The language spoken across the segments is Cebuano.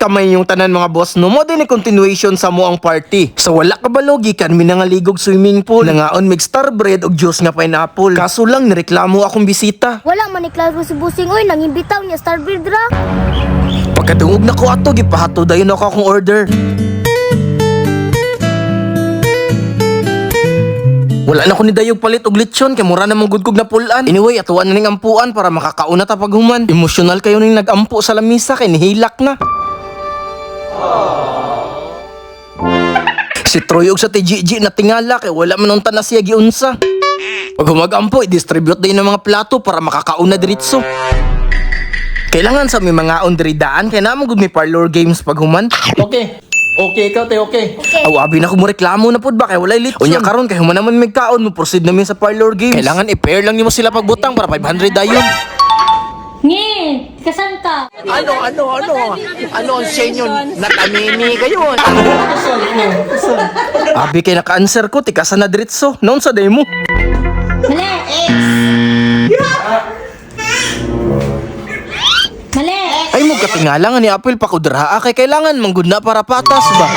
kamay yung tanan, mga boss, no? Mo din ni continuation sa mo ang party. Sa wala ka balo, gikan mi nangaligog swimming pool. Nangaon mig star bread og juice nga pineapple. Kaso lang nireklamo akong bisita. Wala man ni klaro si Busing oy, nangimbitaw niya Starbird ra. Pagkadungog na ko ato, gipahato dayon ako akong order. Wala na ko ni dayog palit og lechon kay mura namang gud kog napulan. Anyway, atuan na ning ampuan para makakauna ta paghuman. Emosyonal kayo ning nagampo sa lamisa kay nihilak na. Si Troy og sa TGG na tingala kay wala man unta na siya giunsa. Pag humagampo, i-distribute din ng mga plato para makakauna diretso. Kailangan sa may mga diri daan kay namo gud may parlor games pag human. Okay. Okay ikaw, te, okay. Okay. Aw, abi na ko mo reklamo na pud ba kay walay lechon. Unya karon kay human naman may kaon mo proceed namin sa parlor games. Kailangan i-pair lang nimo sila pagbutang para 500 dayon. Ngi, kasan ka? Ano, ano, ano? Ano ang sa inyo? Natamimi kayo. Abi kay naka-answer ko tikasa na diretso. Noon sa day mo. Mali! Mali! Ay mo katingala nga ni Apple pakudraha kay kailangan manggud na para patas ba.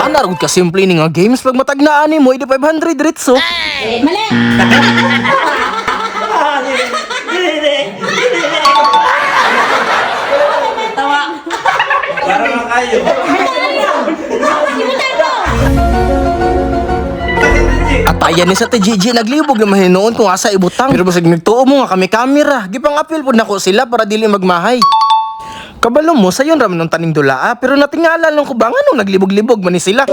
Ana rugod ka simple ni nga games pag matagnaan nimo idi 500 diretso. Mali! Atayan ni sa TGG naglibog na mahinoon kung asa ibutang. Pero basig nagtuo mo nga kami kamera. Gipang-apil pud nako sila para dili magmahay. Kabalo mo sayon ra man ang taning dulaa pero natingala lang ko ba nganong naglibog-libog man ni sila.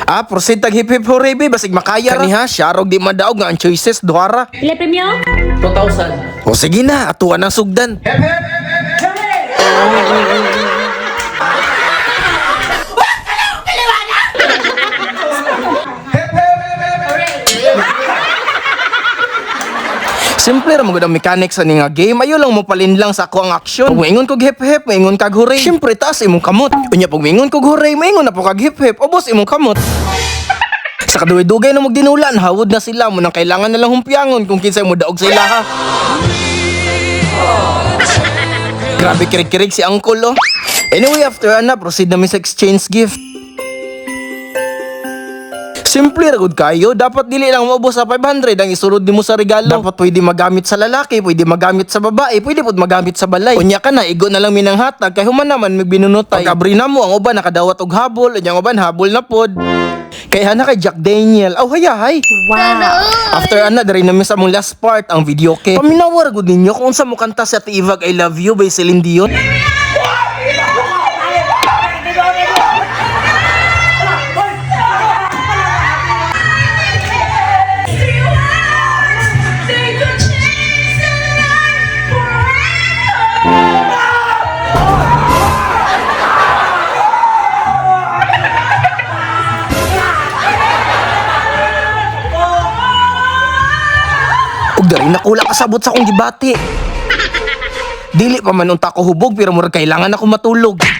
Ah, proceed tag hip hip hooray be basig makaya ra. Kaniha siya rog di madaog nga ang choices duhara. Pila premyo? 2,000. O sige na, atuan ang sugdan. Simple ra magud ang mechanics ani nga game. Ayo lang mo palin lang sa ako ang action. Pag moingon kog hip hip, moingon kag hooray. Syempre taas imong kamot. Unya pag moingon kog hooray, moingon na po kag hip hip. Ubos imong kamot. Sa kaduway-dugay na magdinulan, hawod na sila mo nang kailangan na lang humpyangon kung kinsay mo daog sa ilaha. Grabe kirig-kirig si Uncle oh. Anyway, after ana, proceed namin sa exchange gift. Simple ra gud kayo, dapat dili lang maubos sa 500 ang isulod nimo sa regalo. Dapat pwede magamit sa lalaki, pwede magamit sa babae, pwede pud magamit sa balay. Unya ka na, igo na lang minang hatag kay human naman magbinunotay. Pagkabri na mo ang uban nakadawat og habol, unya ang uban habol na pod. Kay hana kay Jack Daniel. Aw hayahay. Wow! After ana diri namin sa among last part ang video kay. Paminawa ra gud ninyo kung unsa mo kanta si Ate Ivag I Love You by Celine Dion. Ug diri nakula kasabot sa akong gibati. Dili pa man unta ko hubog pero murag kailangan ako matulog.